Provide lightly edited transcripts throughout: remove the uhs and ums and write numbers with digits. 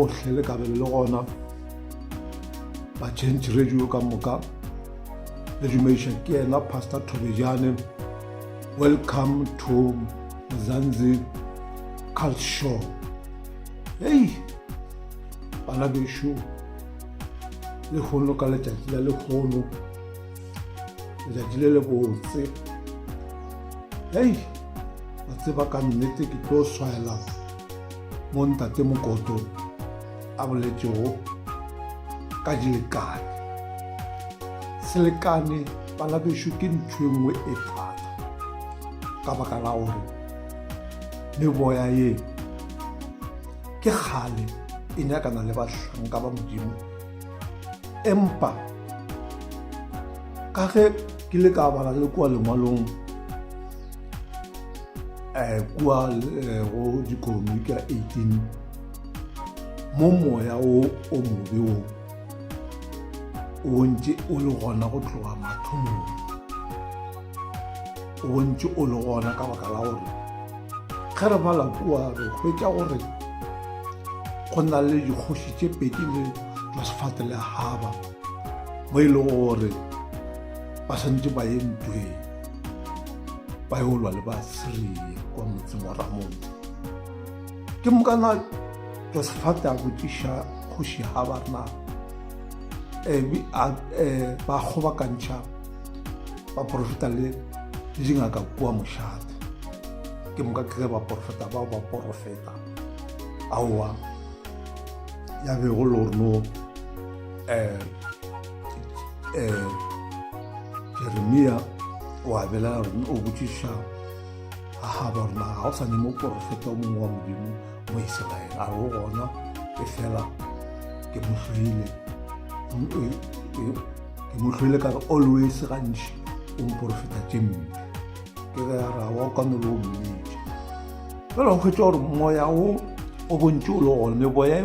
gohle le ka be le le gona ba change radio ka moka le dumediša ke yena pastor thobejane welcome to mzanzi cult show hei bana bešo lehono ka letšatši la lehono letšatši le le botse hei wa tseba ka nnete ke tlo swaela mo ntate mokoto a boletšego ka dilekane selekane bana bešo ke ntho e nngwe e thata ka baka la gore meboya ye ke kgale e nyakana le bahlanka ba modimo empa ka ge ke le ka bala le kua lengwalong um kua eh, go dikolonika 18 mo moya o o mobe o o ntše o le gona go tloga mathomong o ntše o le gona ka baka la gore ge re bala kua re hwetša gore go na le dikgoši tše pedi le josefate le ahaba mo e lego gore ba swanetše ba ye ntweng ba yo lwa le basiria kwa motseng wa ramotse ke mokana josefate a botšiša kgoši ahaba na um ba kgobakantšha baporofeta le dingaka kua mošate ke moka ke ge baporofeta bao ba porofeta aowa ya bego le gore no um um jeremia o a belela gore o botšiša ahaba gore na ga o sa ne moporofeta o mongwe wa modimo mo iseraele a re o gona e fela ke mo hloile ke mo hloile ka re always gantši o mporofeta tše mpe ke ge a re wa kano le o mmitše fela go kgwetsa gore moya o o bontše o le gone meboya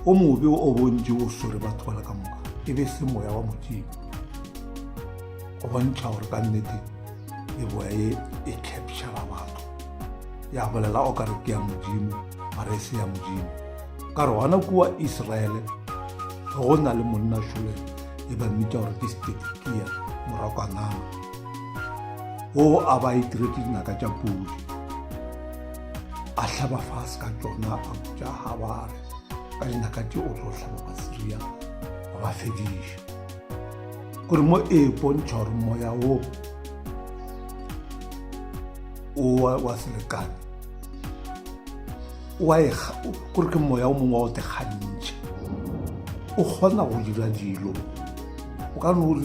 o mobe o bontše o swere batho ba le ka moka e be se moya wa modimo go bontšha gore ka nnete meboya e e captura batho ya bolela o kare ke ya modimo mara e se ya modimo ka re gona kua israele go na le monna šole e ba mmitša gore ke stedekia morakwanana o a ba itiretše dinaka tša podi a hlaba fase ka tšona a botša habare ka dinaka tše o tlo hlaba basiria wa ba fediša gore mo e bontšha gore moya wo o wa selekane wa e kore ke moya o mongwe wa go tegantšha o kgona go dira dilo o ka no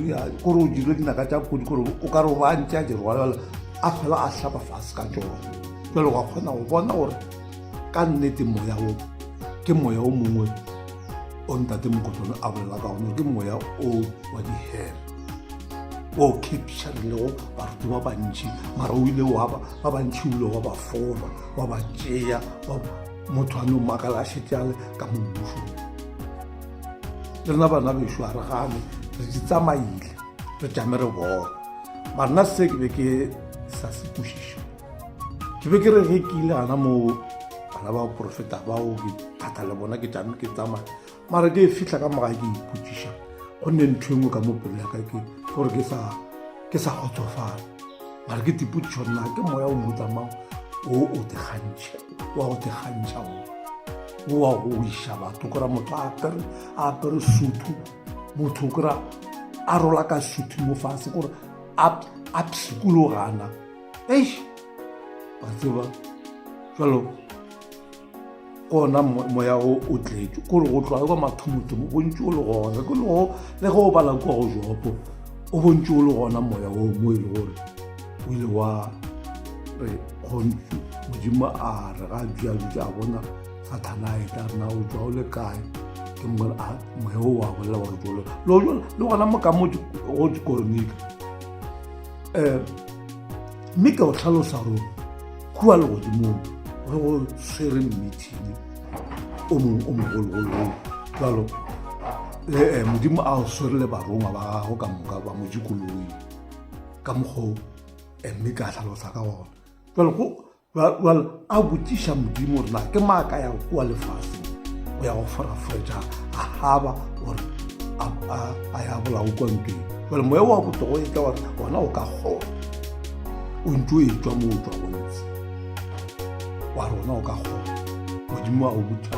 kore o dire dinaka tša podi kore o ka re o ba ntse a di rwala a fela a hlapa fase ka tsone jalo wa kgona go bona gore ka nnete moya o ke moya o mongwe o ntate mokotlone a bolela ka gone ke moya o wa dihele o capturilego baruti ba bantši mara o ile wa ba bantši o ile wa ba fora wa ba tšea motho a no makala a šetše a le ka mo mmušong le rena bana bešo a re gane re di tsamaile re tšame re bona mara nna se ke be ke sa se kwešiša ke be ke re ge ke ile gana moo bana ba porofeta bao ke thata le bona ke tšame ke tsamaya mara ke fihla ka moga ke ipotšiša gonne ntho e nngwe ka mo pelo ya ka ke gore ke sa ke sa kgotsofala mara ke tipotšišo nna ke moya o motsamao o o tegantšha wa go tegantšha o o wa go iša batho kora motho a apere a apere suthu motho kora a rola ka suthu mo fase kore a pshikologana eish wa tseba jalo gona moya o o tletše kore go tloga kwa mathomothomo bontši o le gona ke lego le ge o bala kua go jopo o bontši o le gona moya o mo e le gore o ile wa re gontši modimo a re ga dutše a dutše a bona sathana a etla rena o tswa o le kae ke moya o wa bolela gore jolo le gona mo ka mo go dikoronika um mme ke o tlhalosa gore kua legodimong go go swere mmitšhini o mongwe o mogologolo jalo le eh, modimo a o swere le barongwa ba gago ka moka ba mo dikoloi ka mokgwa eh, mme ka tlhalosa ka gona jalo a botšiša modimo gore na ke maaka ya kua lefaseng o ya go foraforetša Ahaba gore a ya bolao kwa ntweng. Jale moya wa botogo e tla gore gona o ka kgona o ntse o e tswa mo o tswa gontsi wa rona o ka kgona modimo wa go botša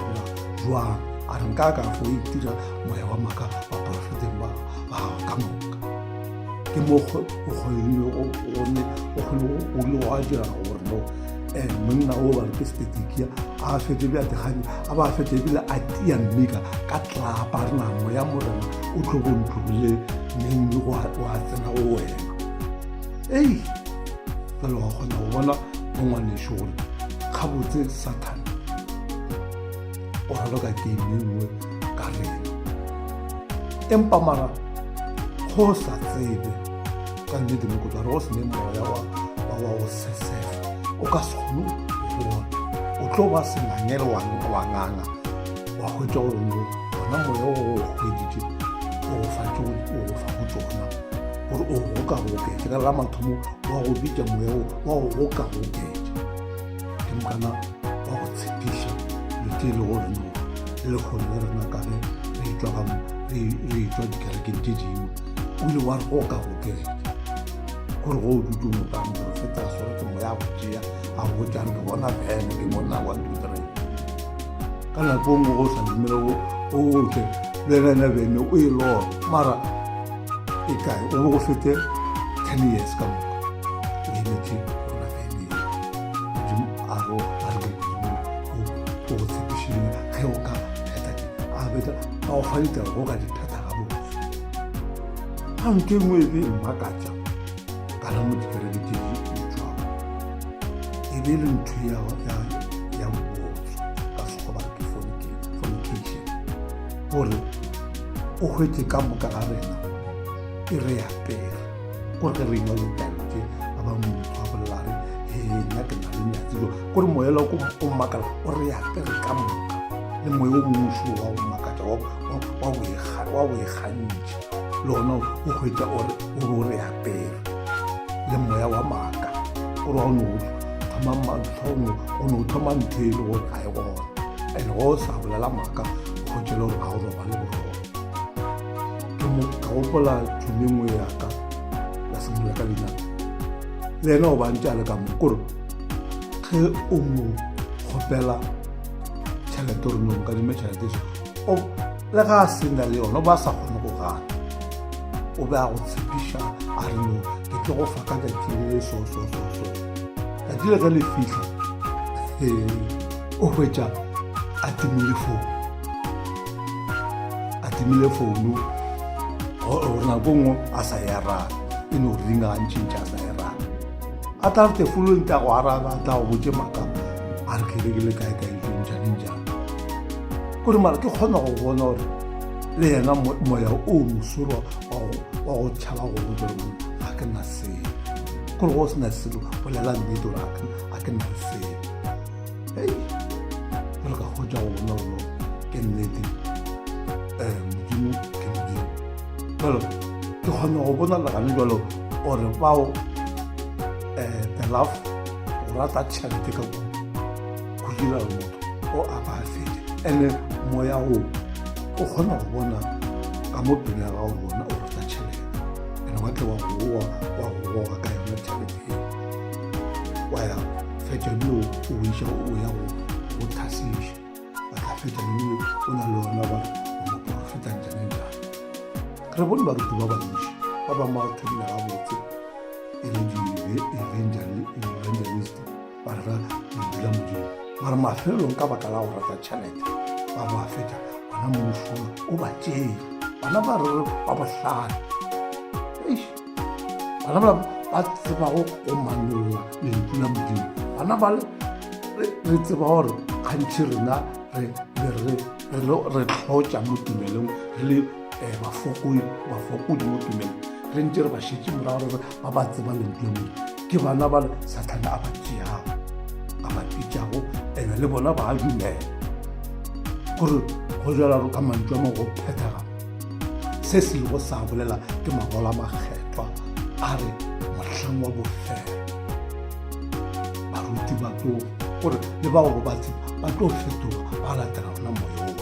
jwang a re nka ka fo itira moya wa maaka baporofeteng ba gago ka moka ke mo o kgonile go ile wa dira gore no um monna o ba re ke stetekia a fetse bja dikgang a ba fetse ebile a tia mmika ka tlapa re na moya morena o tlo go ntlogile mme wa tsena go wena ei jale wa kgona go bona mo ngwaneso gore gabotse sathane o raloka game e nngwe ka rena empa mara go sa tsebe ka nnete mokotla re go se ne moya wa wa go sesefa o ka se kgone go bona o tlo ba sengangele wa nganga wa hwetša gore no gona moya o o hweditše o go fa o go fa go tsona gore o go ka goketše ka la mathomo wa go bitša moya o wa go go ka goketše ke mokana wa go tshepiša dilo tše e le gore no le lekgono le rena ka ge re etšwa ka re etšwa dikerekeng tše dingwe o ile wa re go ka goketša gore go o dutse mo ka moprofeta a swere ke moya go tšea a go botša re ke bona bene ke bona one two three ka nako e nngwe go sa dumele o otle le wena bene o e lora mara e kae o be go fete 10 years ka moka o emetše gona bene eo modimo a ro a re modimo o go tshepišile ge o ka phetha a beta a go fa ditaba go ka di phetha gabotse a ntho e nngwe e be e mmakatša ka la mo dikereke tše di tšwago e be e le ntho ya ya botswa ka sekgowa ba re ke fornication gore o hwetše ka moka ga rena e re apere gore ge re engwa ditaelo tše ba bangwe motho a bolela re he nna ke na le nyatsi jo kore moela o mmakala o re apere ka moka le moya o mongwe o wa go makatša wa boikgantšha le gona o hwetša o be o re apere le moya wa maaka o re wa no thoma o no thoma ntho e le gore ga e gona and go o sa bolela maaka o hwetše le gore ga o robale boroko ke mo ka gopola tšhomi nngwe ya ka ya simolola ka leina le ena o bantse a le ka mo kore ge o mo kgopela tšhelete gore no nkadime tšhelete so le ga a se na le yona o ba sa kgone go gana o be a go tshepiša a re no ke tlo go fa ka tšatši le so so so so tšatši le ge le fihla o hwetša a timile founu a timile founu gore nako nngwe a sa e arabe e no ringa gantšintši a sa e arabe a tla re tefolong tla go araba a tla go botse maaka a re ke be ke le kae kae jong jang jang kore mara ke kgona go bona gore le yena moya o mosoro wa go tšhaba go botsa gore ga ke na selo kore go se na selo bolela nnete gore ga ke na selo ei jalo ka kgotsa go bona gore ke nnete um modimo ke modimo jalo ke kgona go bona legane jalo gore bao um the love go rata tšhelete ka kudu go dira motho o a ba fetše ene moya o o kgona go bona ka mo pelo ya gago bona o rata tšhelete ene wa tle wa goa wa go goga ka yona tšhelete eo wa ya fetša ebile o iša o ya go go thasiša ba tla fetša ebile o na le ona ba re moporofeta njang njang re bone baruti ba bantši ba bangwe ba thomile gabotse e le di-evangelist ba rera lentšu la modimo mara mafelelong ka baka la go rata tšhelete ba ba fetša gona mmušong o ba tšee bana ba re ba bohlale bana ba ba tsebago go manolla lentšu la modimo bana ba re tseba gore gantši rena re re tlhotša mo tumelong re le um bafokodi mo tumelong re ntse re ba šetše morago re ba ba tseba lentšu la modimo ke bana ba sathane a ba tšeago a ba bitšago ene le bona ba a dumela gore go jala ka mantšu a mangwe go phethega se se ilego sa bolela ke mangwalo a makgethwa a re mohlang wa bofelo baruti ba tlo gore le bao ba tseba ba tlo fetoga ba latela ona moyo oo.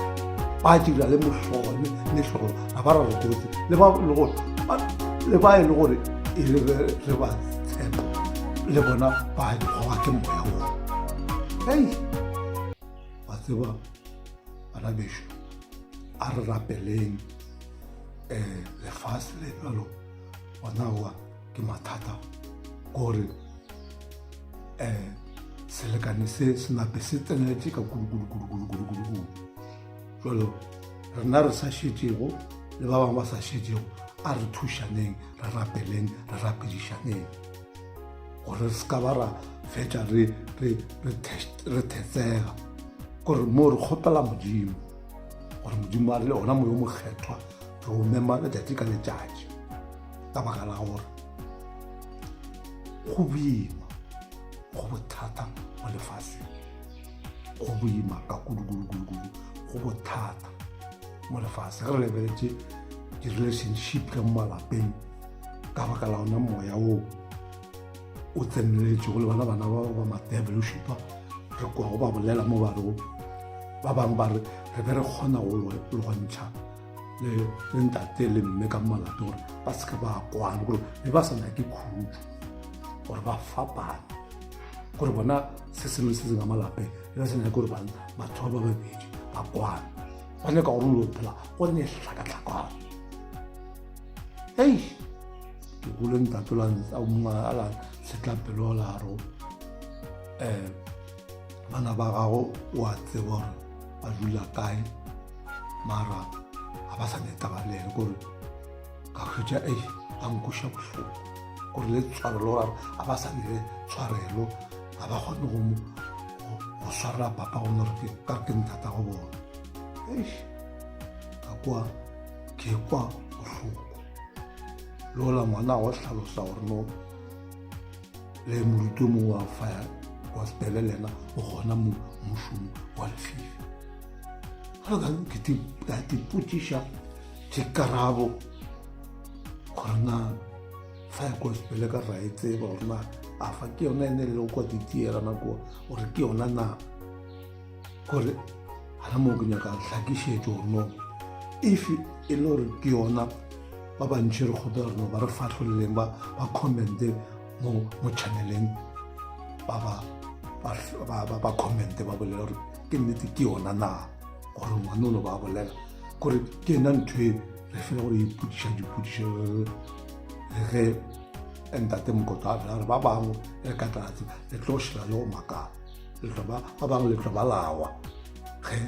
Ba dira le mohlolo mehlolo ra ba ra re kotsi le ba le gore le ba e le gore e re re ba tshepa le bona ba goga ke moya wo. Hei, wa tseba bana bešo a re rapeleng um lefase le bjalo gona wa ke mathata gore um selekane se se nape se tseneletše ka kudu-kudu-kudu-kudu-kudu-kudu jalo rena re sa šetšego le ba bangwe ba sa šetšego a re thušaneng re rapeleng re rapedišaneng gore re se ka ba ra fetša re thetsega gore mo re kgopela modimo gore modimo a re le ona moyo mokgethwa re o mema letšatši ka letšatši ka baka la gore go boima go bothata mo lefaseng go boima ka kudu-kudu-kudu-kudu go bothata mo lefase ge re lebeletše di-relationship ka mo malapeng ka baka la ona moya wo o tseneletšego le bana bana ba ba ma-develoshippa re kwago ba bolela mo ba rego ba bangwe ba re re be re kgona go lwantšha le le ntate le mme ka molato gore ba seke ba kwana gore be ba sa nyake khutso gore ba fapane gore bona se sengwe se sengwe ka malapeng le ba sa nyake gore batho ba ba babedi ba kwane ba nyaka gore lo phela go ne hlakatlhakano ei ke kule ntate mongwe a la setlapelo la ro um bana ba gago o a tseba gore ba dula kae mara ga ba sa ne taba le ene kore ka hwetša ei a nkuša bohloko kore le tshwarelo gore a ba sa ne le tshwarelo ga ba kgone go mo go swarela papa go nore ke ka ke nthata go bona eish ka kwa ke kwa bohloko le ola ngwana go hlalosa gore no le moruti o mongwe wa fire gospele le ena o gona mo mošomo wa lefifi ke tipotšiša dikarabo gore na fire gospele ka ra e tseba gore na a fa ke yona ene le kwa ditiera nako gore ke yona na gore gana moo ke nyaka hlakišetšo gore no if e le gore ke yona ba bantši re kgopela gore no ba re fahloleleng ba ba commente mo mo channeleng ba ba ba ba ba commente ba bolela gore ke nnete ke yona na gore ngwane o no ba bolela gore ke ena ntho e re fela gore ipotšiša dipotšišo ge ntate mokoto a fela gore ba bangwe re ka tlatse le tlo šela le go makala le tlo ba ba bangwe le tlo ba lawa ge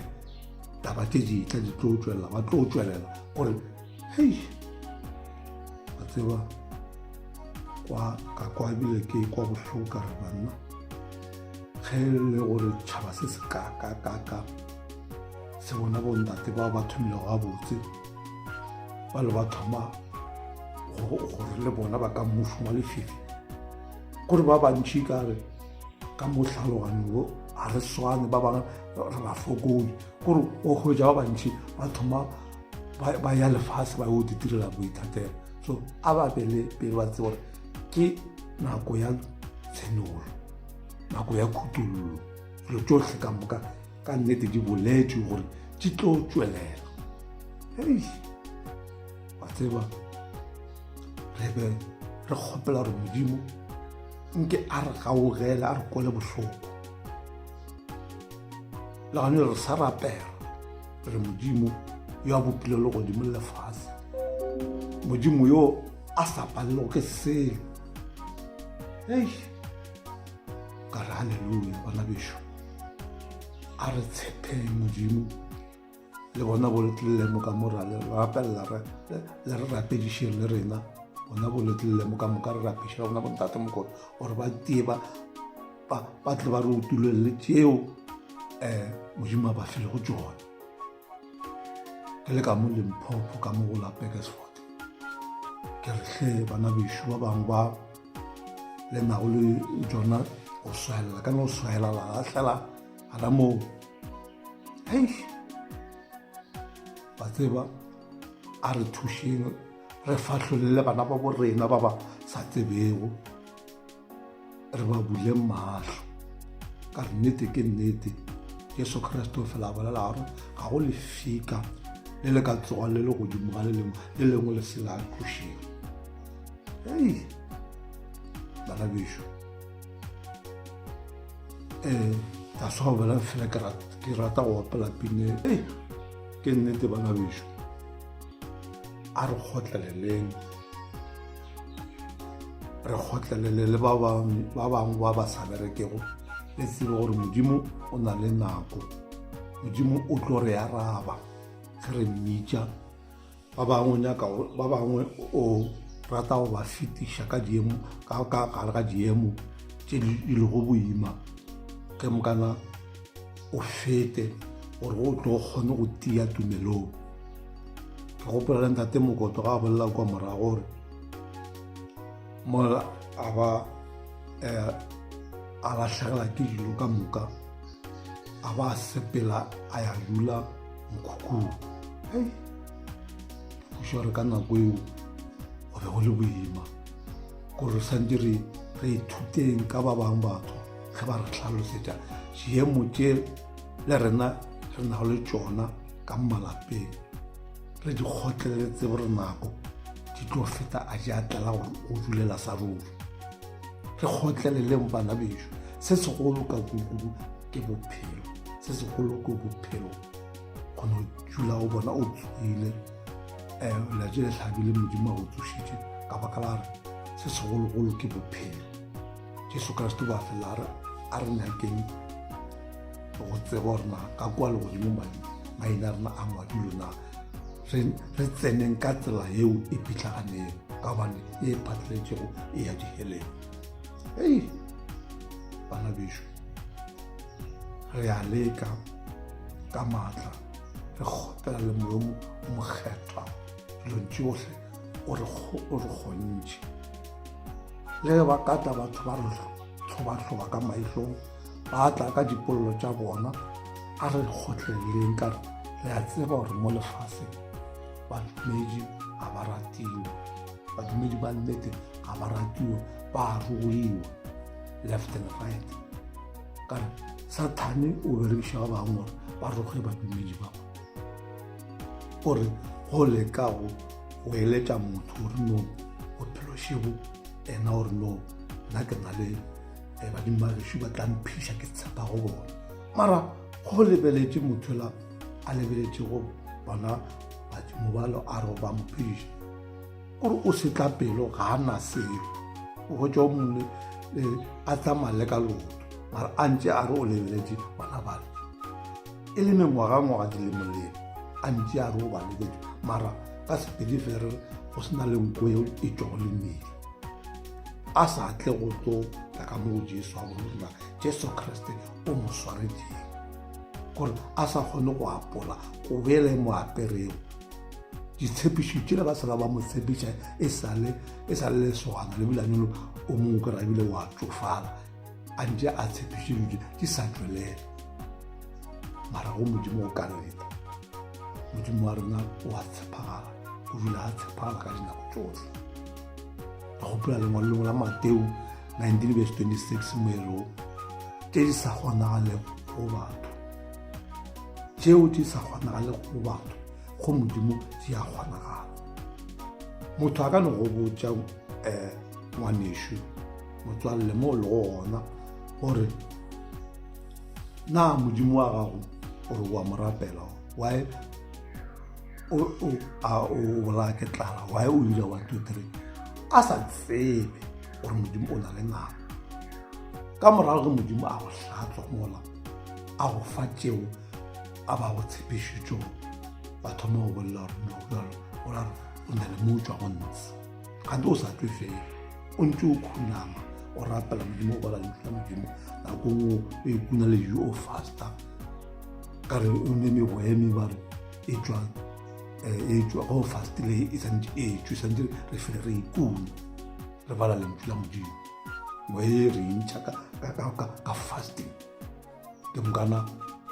taba tše di tla di tlo tšwelela ba tlo tšwelela gore hei wa tseba kwa ka kwa ebile ke kwa bohloko ka re banna ge le gore tšhaba se se ka ka ka ka se bona bontate bao ba thomilego gabotse ba le ba thoma gore le bona ba ka mmušong wa lefifi gore ba bantšhi ka re ka mo tlhaloganyo bo ga re swane ba bangwe re bafokodi gore o hwetša ba bantšhi ba thoma ba ya lefase ba yo ditirela boithatelo so a ba pele pele ba tsebe gore ke nako ya tshenolo nako ya khutollo dilo tsotlhe ka moka ka nnete di boletswe gore di tlo tswelela hei wa tseba re be re kgopela gore modimo nke a re gaogele a re kwele bohloko le gane re sa rapela re modimo yo a bopile le godimo le lefase modimo yo a sa palelego ke selo ei ka re halleluja bana bešo a re tshepeng modimo le bona bo letlelemo ka mora le rapelela le re rapedišeng le rena bona bo letlelemo ka moka re rapiša bona bontate mokolo gore ba tie ba ba tle ba re utulelele tšeo um modimo a ba filego tšona ke le ka mo limpopo ka mo go la Burgersfort ke re hle bana bešo ba bangwe ba le nago le tsona go swaelela ka no swaela la lahlela gana moo hei ba tseba a re thušeng re fahlolele bana ba borena ba ba sa tsebego re ba bule mahlo ka nnete ke nnete jesu kriste o fela a bolela gore ga Ga go lefika le le ka tsoga le le godimo ga le lengwe le lengwe le se la tlošiwa. Hei, bana bešo, um ka swa bona fela ke rata go opela pine e ke nnete bana bešo a re kgotleleleng re kgotlelele le ba bangwe ba ba sa berekego le tsebe gore modimo o na le nako modimo o tlo re araba ge re mmitša ba bangwe nyaka ba bangwe o rata go ba fetiša ka diemo ka ka gare ga diemo tše di lego boima ge mokana o fete gore o tlo kgone go tia tumelong ke gopola le ntate mokoto ga a bolela kwa morago gore mola a ba um a lahlegela ke dilo ka moka a ba a sepela a ya dula mokhukhung hei ke gore ka nako eo go be go le boima gore santse re re ithuteng ka ba bangwe batho ge ba re tlhalosetša diemo tše le rena re nago le tšona ka malapeng re di kgotlelele tsebo re nako di tlo feta a di a tlala gore o dulela sa ruri re kgotleleleng bana bešo se segolo ka kudu ke bophelo se segolo ke bophelo kgona go dula o bona o tswile um letše le hlabile modimo a go tsošitše ka baka la re se segologolo ke bophelo jesu kriste ba fela a re nyakeng go tseba gore na ka kua legodimo maina a rena a ngwadilwe na re tseneng ka tsela yeo e pitlaganego ka gobane e phatlaletšego e ya diheleng ei bana bešo re a leka ka maatla re kgopela le moyo o mokgethwa dilong tšohle o re kgontšhe le ge ba ka tla batho ba re tlhobatlhoba ka maihlong ba tla ka dipolelo tša bona a re kgotleleleng ka re re a tseba gore mo lefaseng badumedi ga ba ratiwe badumedi ba nnete ga ba ratiwe ba a ruiwa left and right ka re sathane o berekiša ba bangwe gore ba roge badumedi ba gore go leka go go eletša motho gore no bophelo šebo ena gore no nna ke na le eh, badimo ba gešo ba tla mphiša ke tshepa go bona mara go lebeletše motho la a lebeletšego bona badimo balo a re ba mo phediša gore o setla pelo ga a na selo o hwetša o mongwe a tsamaya le ka leoto mara a ntše a re o lebeletše bona bale e le mengwagangwaga dilemolemo a ntše a re o ba lebetše mara ka sepedi fere go se na le nko eo e tšwago le mmele a sa tle go tlo tla ka mo go jesu a bone gore jesu kriste o mo swaretšeng gore a sa kgone go apola go boela e mo aperego ditshepišo tšela ba sela ba mo tshepiša e sale e sale lesogana le bilanyolo o mongwe kry ebile wa tsofala a ntše a tshepiše dilo di sa tšwelele mara go modimo go ka leta modimo wa rena o a tshepagala o dula a tshepagala ka dinako tsotlhe re gopola lengwalo lengwe la mateo 19 verse 26 mo e rego tše di sa kgonagalego go batho tšeo di sa kgonagalego go batho go modimo di a kgonagala motho a ka no go botša um ngwanešu motswalle mo o lego gona gore na modimo wa gago gore wa mo rapela why o a o bolaya ke tlala why o dira 1 2 3 a sa tsebe gore modimo o na le nako ka morago ge modimo a go hlatswa mola a go fa tšeo a ba go tshepišitšego ba thoma go bolela gore no jalo o ra o na le mo o tswa go ntse gante o sa twe fela o ntse o khunama o rapela modimo o bala lentšu la modimo nako nngwe o ikuna le o fasta ka re o ne meboya ba re e tswa eh, e tswa go fastile e santse e tswe santse re fele re ikuna re bala lentšu la modimo moya e re intšha ka fasting ke mokana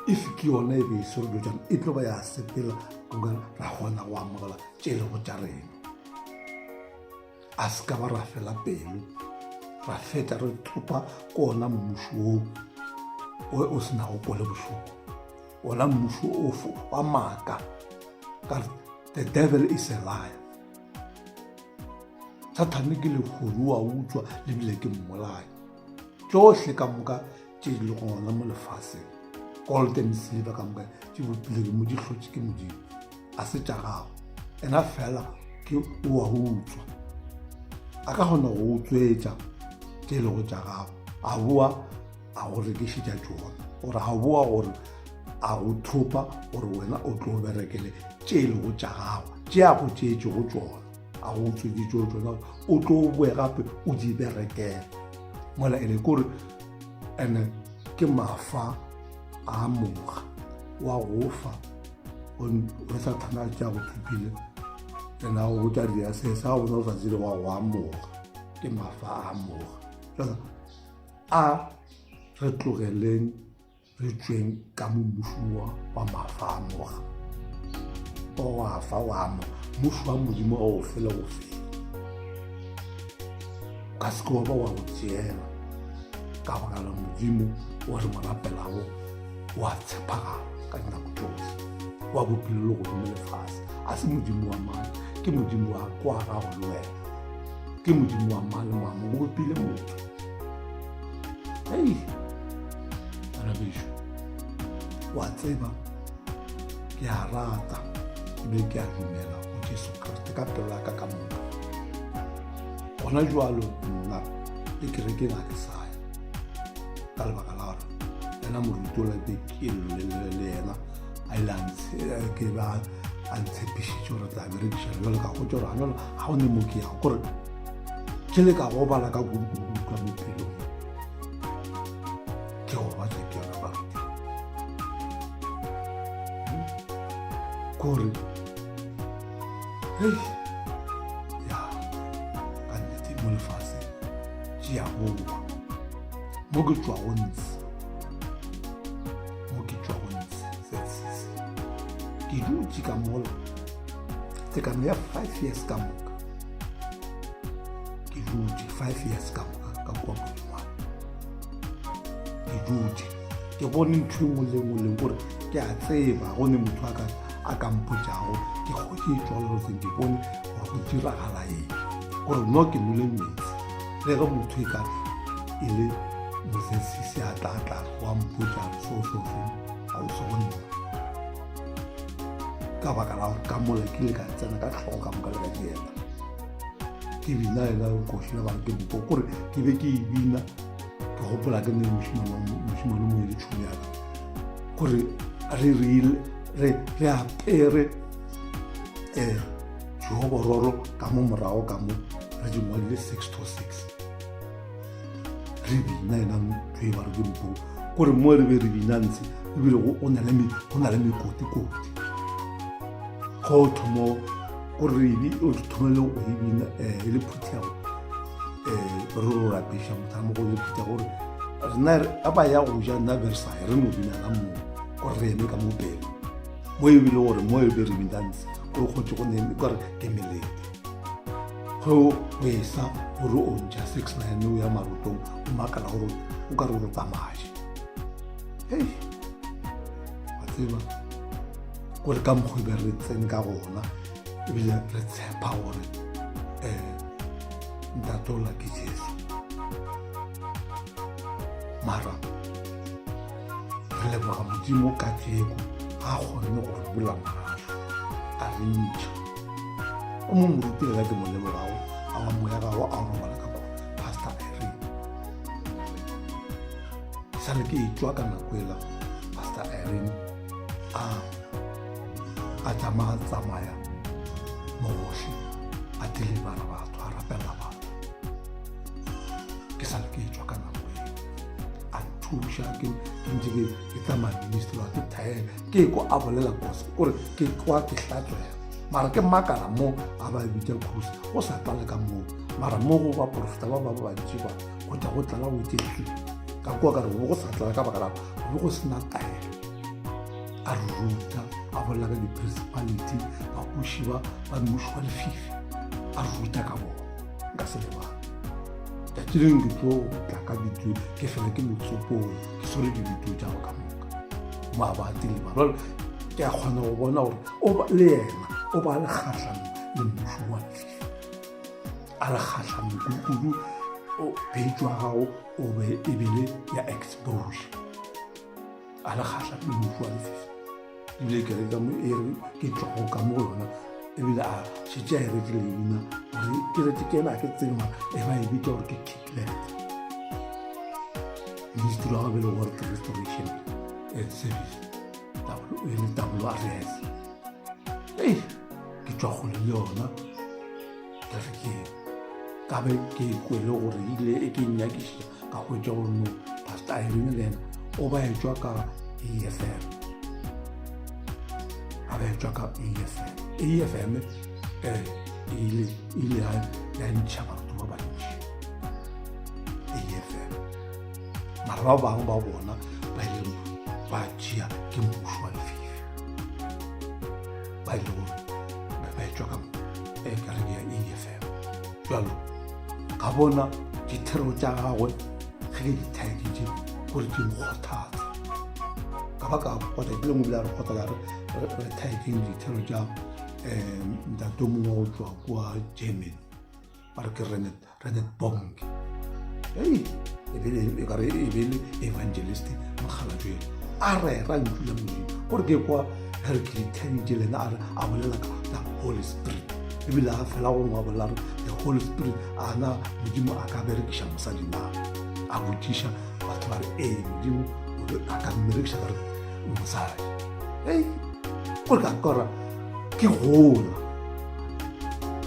if ke yona e be e swere dilo e tlo ba ya sepela ke mokana ra kgona go amogela tše e lego tša rena a se ka ba ra fela pelo ra fetša re thopa ko ona mmušo wo o senago kole bohloko. Wona mmušo ofo wa maaka. Ka re, the devil is a liar. Sathane ke lehodu wa utswa le bile ke mmolai. Tšohle ka moka tše di lego gona mo lefaseng, gold and silver ka moka tše bopile ke mo di hlotše ke Modimo, a se tša gago. Ena fela ke o wa utswa. A ka kgona go utswetša tše e lego tša gago, a boa a go rekišetša tšona, gore a boa gore a go thopa gore wena o tlo berekele tše e lego tša gago, tše a go tšeetšego tšona, a go utsweditšego tšona, o tlo boe gape o di berekele. Mola e le kore ene ke mafa a moga wa go fa ge sathana a tšea go thopile ena go botša ria se sa bona o sa tsile wa go amoga ke mafa a moga a re tlogeleng re tšweng ka mo mmušong wa wa mafa a moga o wa fa wa mo mmušo wa modimo wa go fele go fele ka se ke wa ba wa go tšeela ka baka la modimo o re mo rapelago wa tshepagala ka dinako tšohle wa bopile le godimo lefase a se modimo wa mang ke modimo wa kwa gago le wena ke modimo wa mang le mang o bopile motho hei bana bešo wa tseba ke a rata ebile ke a dumela go jesu kriste ka pelo ya ka ka moka gona jwalo nna le kerekeng ga ke saya ka lebaka la gore yena moruti o lape ke le yena a ile ke ba a ntshepišitše gore tla berekiša jalo ka gotse gore gana ga o ne mo ke yago kore ke le ka gobala ka kudukudu ka mo pelong ke gobatša ke yona baruti kore hei ya ka nnete mo lefaseng ke ya boa mo ke tšwago ntse mo ke tšwago ntse ZCC ke dutše ka mola tekano ya 5 years ka moka ke dutše 5 years ka moka ka kua modingwana ke dutše ke bone ntho e nngwe le nngwe le gore ke a tseba go ne motho a ka a ka mpotšago ke kgotše e tšwa leroseng ke bone gore go diragala eng gore no ke nole metsi le ge motho e ka e le mosesisi a tla tla wa mpotša so so so ga o se go nna ka baka la gore ka mola ke ile ka tsena ka tlhogo ka moka le ka dieta ke bina ela koši la bare ke mpo kore ke be ke e bina ke gopola ke ne mošimane mo e le tšhomi yaka gore re re re apere um diobororo ka mo morago ka mo re di ngwadile 6 to 6 re bina ena ntho e ba re ke mpo kore mo re be re bina ntse ebile go na le mekotikoti go thomo gore re o thomele go e bina um e le phuthego um re ro rapiša motho a mogolo le phuthego gore rena a ba ya go ja nna versailles re no bina ka moo gore re eme ka mo pele mo e bile gore mo e be re bina ntse gore kgotse go ne kore ke melete ge o esa gore o ntšha 69 o ya marotong o makala gore o ka re o ropa maji hei wa tseba gore ka mokgwa e be re tsene ka gona ebile re tshepa gore um ntatola ke jesu mara re leboga modimo ka tšeko ga kgonne go re bula mahlo a re ntšha o mo moruti lela ke mo lebogago a wa moya gago a o robala ka kwa pastor irene ke sale ke e tšwa ka nako ela pastor irene a a tsamaya tsamaya mo gohle a delivera batho a rapelela batho ke sale ke e tšwa ka nako eo a nthuša ke ntse ke ke tsamaya ministry wa ke thaela ke ko a bolela gospel kore ke kwa ke hlatswega mara ke makala mo a ba bitša cruise go sa tlale ka moo mara mo go baporofeta ba ba bantši ba go tla go tlala go itse ka kua ka re go sa tlala ka baka la go go sena taelo a re ruta a bolela ka di-principality babuši ba ba mmušo wa lefifi a re ruta ka bona nka se lebala tšatši leng ke tlo tla ka video ke fela ke motsopong ke swere di-video tša go ka moka. mo a ba tele ba jalo ke a kgona go bona gore o ba le yena o ba le kgatlhanong le mmušo wa lefifi a le kgatlhanong kudu o page wa gago o be ebile ya exposure a le kgatlhanong le mmušo wa lefifi ebile kereke mo e re ke tšwago ka mo go yona ebile a šetše a e retse leina gore ke retse ke ena a ke tsebe mara e ba e bitša gore ke kicklet ministry wa gabele world restoration and service e le wrs ei ke tšwa kgole le yona ke re ke ka be ke kwele gore ile e ke nyakišiša ka hwetša gore no pastor Irene le yena o ba etšwa ka EFM a ba etšwa ka EFM EFM eh ile ile ya ntšha batho ba bantši EFM mara ba bangwe ba bona ba ile ba tšea ke mmušo wa lefifi ba ile gore ba etšwa ka eh, kereke ya EFM jalo ka bona dithero tša gagwe ge ke di thaeditše gore di nkgothatsa ka ba ka kgotha ke lengwe bile a re kgotha ka re re thaeding dithero tša um ntate mongwe go tswa kwa germany ba re ke renet renet bonke ei e kare e be le evangelist mokgalajwele a rera ntlo la modimo gore ke kwa ge re ke ditheditše le ena a re a bolela ka the holy spirit ebile a fela gongwe a bolela re the holy spirit a na modimo a ka berekiša mosadi na a botšiša batho ba re ee modimo a ka mmerekiša ka re mosadi ei gore ka kora ke gola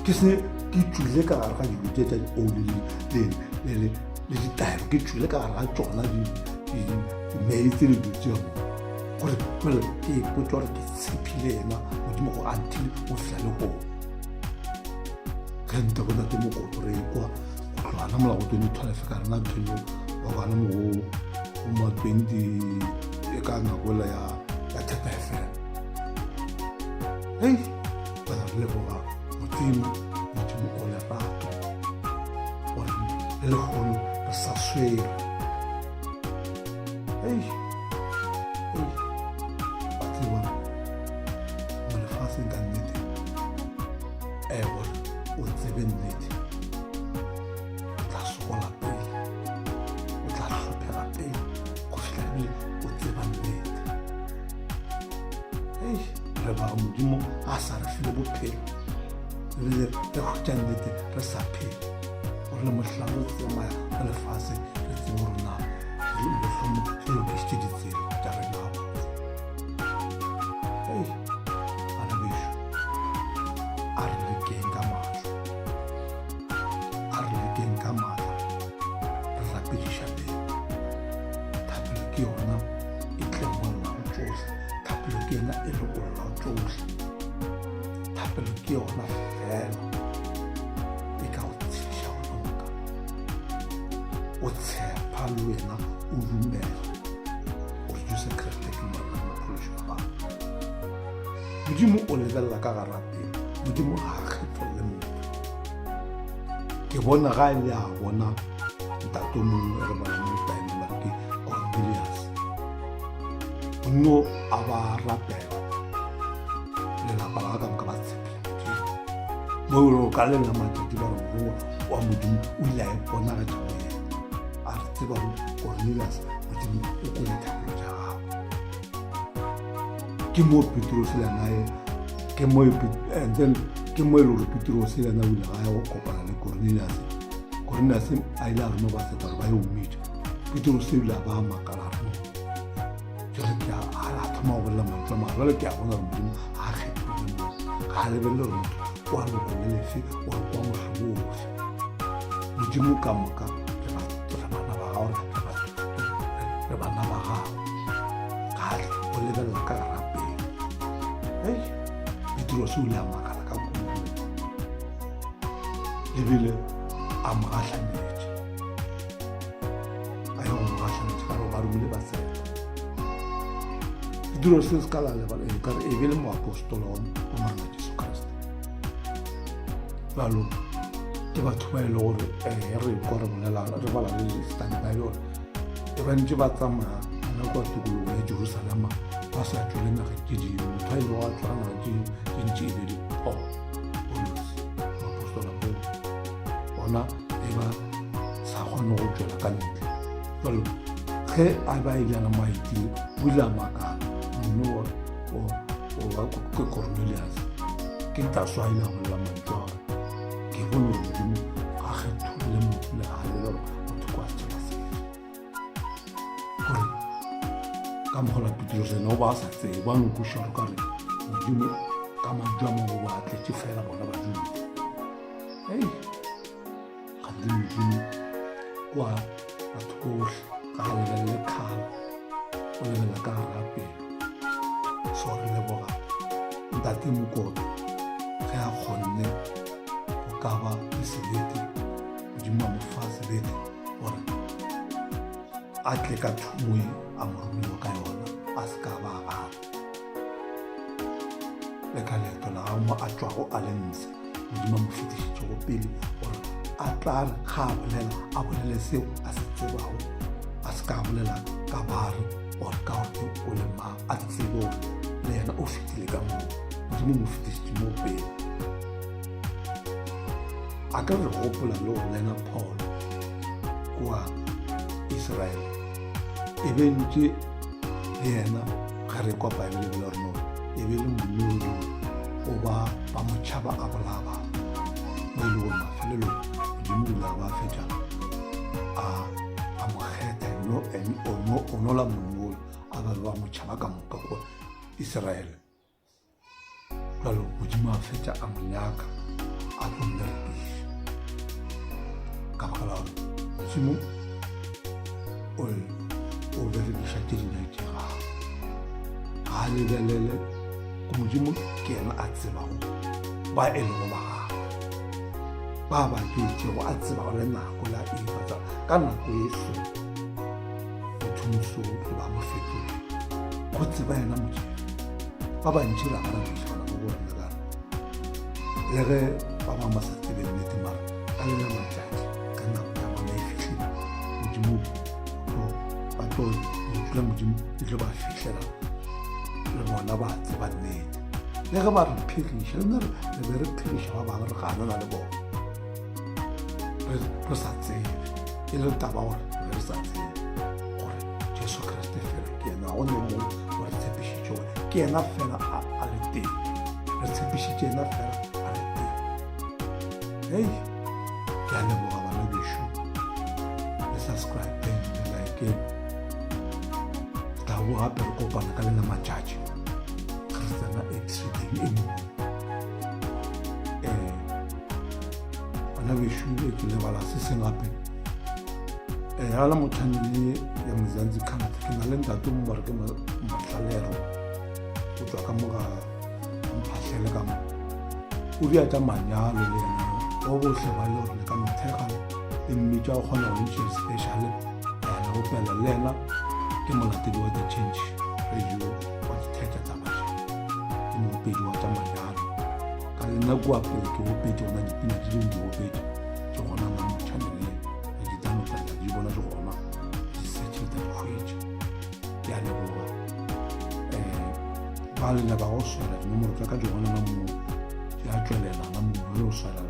ke se ke tšwile ka gare ga dilo tše tša dioli le ditaelo ke tšwile ka gare ga tšona dimeetse le dilo tšeo gore jale ke ipotsa gore ke tshephile yena modimo go until o fihla le goo ge nte go nate mokoto re ekwa go tlogana mola go 2012 ka rena ntho eo wa bana mo go ma 20 e ka nako ela ya ya theta fm hei bana re leboga modimo modimo o lerato gore le lekgolo re sa swere Ei, ei, ba tseba mo lefaseng ka nnete ee gore o tsebe nnete o tla sokola pele o tla hlophega pele go fihla ebile o tseba nnete ei re ba modimo a sa re file bophelo ebile re hwetša nnete re sa phele gore le mohlang re tsamaya ka lefase re tsebe gore na mohlomong re lokišitše ditsela tša rena gabotse ei bana bešo a re lekeng ka maatla a re lekeng ka maatla re rapedišaneng thapelo ke yona e tlemollago tsohle thapelo ke yona e lokollago tsohle thapelo ke yona fela e ka go tshediša go loka o tshepa le wena o dumela gore jesu kriste ke morena mophološi wa batho modimo o lebelela ka gara pelo modimo ga a kgetholle motho ke bona ga e le a bona ntate mongwe re bona mo baebele ba re ke cornelius no a ba rapela lelapa la ka moka ba tshepile modimo mo e ka le la matšatši ba re morongwa wa modimo o ile a iponagatša go yena a re tseba gore cornelius modimo o kwele thapelo tša gago ke mo petrose le nae ke mo and then ke mo e le gore petrose le ena o ile ga ya go kopana le cornelius cornelius a ile a roma batseta gore ba yo mmitša petrose o ile a ba makala re jale ke a thoma go bolela mantšu a mara jale ke a bona gore modimo ga a kgetholole motho ga a lebelele gore motho wa loko le lefe wa kwa mohlobo ofe modimo ka moka re bana ba gago re bana ba gago ga o lebelela ka gara pele ei petrose o ile a makala ka kudu ebile a mo gahlanetše a ye go mo gahlanetše ka gore ba romile batseta ditiro se se ka la lebala e kare e be le moapostola wa morena jesu kriste jalo ke batho ba e le gore um re kwa re bolela re bala le study bible e ba ntse ba tsamaya gona kwa tikologo ya jerusalema. Ba sa tšwele nageng tše dingwe. Motho a ilego a tšwa nageng tše tše ntši e be le Paul, Paulus, moapostola Paul. Bona e ba sa kgone go tšwela ka ntle. Jalo ge a ba e bjana mo a etile, o ile a makala. Mme wa wa ke Cornelius. Ke ntaso a ile a bolela mantšu a gore ke bone gore Modimo ga kgetholle motho le ga le gore motho kwa setšhaba sefe. Gore ka mogola Petrose ene o ba a sa tsebe ba no kweša gore ka re Modimo ka mantšu a mangwe o ba tletše fela bona Bajuda. Hei, gante Modimo kwa batho bohle ga a lebelele kgala o lebelela ka gare ga pelo. So re leboga ntate Mokoto ge a kgonne go ka ba le sebete, Modimo a mo fa sebete gore a tle ka thomo e a mo romilego ka yona, a se ka ba a gana. Le ka leeto la gagwe mo a tšwago a le ntshe, Modimo a mo fetišitšego pele gore a tla re ga a bolela, a bolele seo a se tsebago, a se ka a bolela ka bare or ka gore ke o le mang, a tsebe gore le yena o fetile ka moo. Modimo o mo fetišitše moo pele. A ka re gopola le go lena Paul kua Israel e be ntše le yena ge re kwa Bible e bolela gore no e be le monnolo o ba ba motšhaba a bolaya batho mo e le gore mafelelong Modimo o ile a ba fetša a a mo kgetha no o nola monnolo a ba ba motšhaba ka moka kua Israel. Jalo Modimo a fetša a mo nyaka a tlo mmerekiša ka baka la gore Modimo o berekiša tše di nyakegao, ga a lebelele go Modimo ke yena a tsebago ba e lego ba gagwe ba ba tšwetšego a tsebago le nako la efa ka nako e so motho moso o tlo ba mo fetola go tseba yena Modimo. Ba bantši ra ba rekiša bana ba bona ka le ge ba bangwe ba sa tsebe nnete mara ka le la matšatši ka nako ya bona e fihlile Modimo ba tlo lentšu la Modimo le tlo ba fihlela le bona ba tseba nnete le ge ba re phediša le nna re be re phediša ba bangwe re ganana le bona re sa tsebe e le taba gore re be re sa tsebe gore Jesu Kriste fela ke yena go ne mongwe o re tshepišitše gore ke yena fela a le teng re tshepišitše yena fela a le teng. Hei, ke a leboga bana bešo, le subscribe le like re tla bo gape re kopana ka lena matšatši ge re tsena episodeng e nngwe. Um bana bešo e ke lebala se seng gape um ga la mo channel ya Mzansi Country ke na le ntate mo bare ke Mahlalero o tswa ka mo ga Mphahlele ka mo o dia tša manyalo le yena o bohle ba le gore le ka mothega le mmitša o kgona go ntšha special ya le opela le yena ke molatedi wa The Change Radio wa dithetša taba tše ke moopedi wa tša manyalo ka le nna kua pele ke opetše gona dipina tše dingwe di opetše ke gona na mo channel ye re di downloada la di bona di gona di search le tla di hwetša. Ke a leboga um ba le nyaka go swela dinomoro tsa ka di gona na mo di a tšwelela na mo re o swela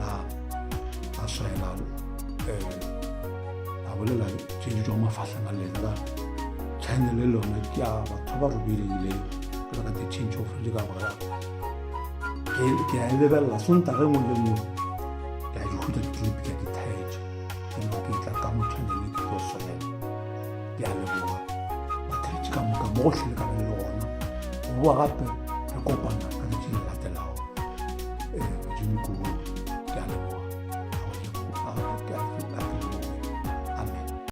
la la swela um la bolela tše di tšwa mafahleng a lena ka channel le lona ke a batho ba robelegileng ke ka the change of le ka baka ke a e lebelela sontaga e nngwe le nngwe ke a di hwetša di-clip ke a di thaetša ke no ke tla ka mo channel ke tlo swela. Ke a leboga batheletši ka moka mo gohle le ka be le le gona go boa gape re kopana ka letši le latelago. Modimo ko ke a leboga.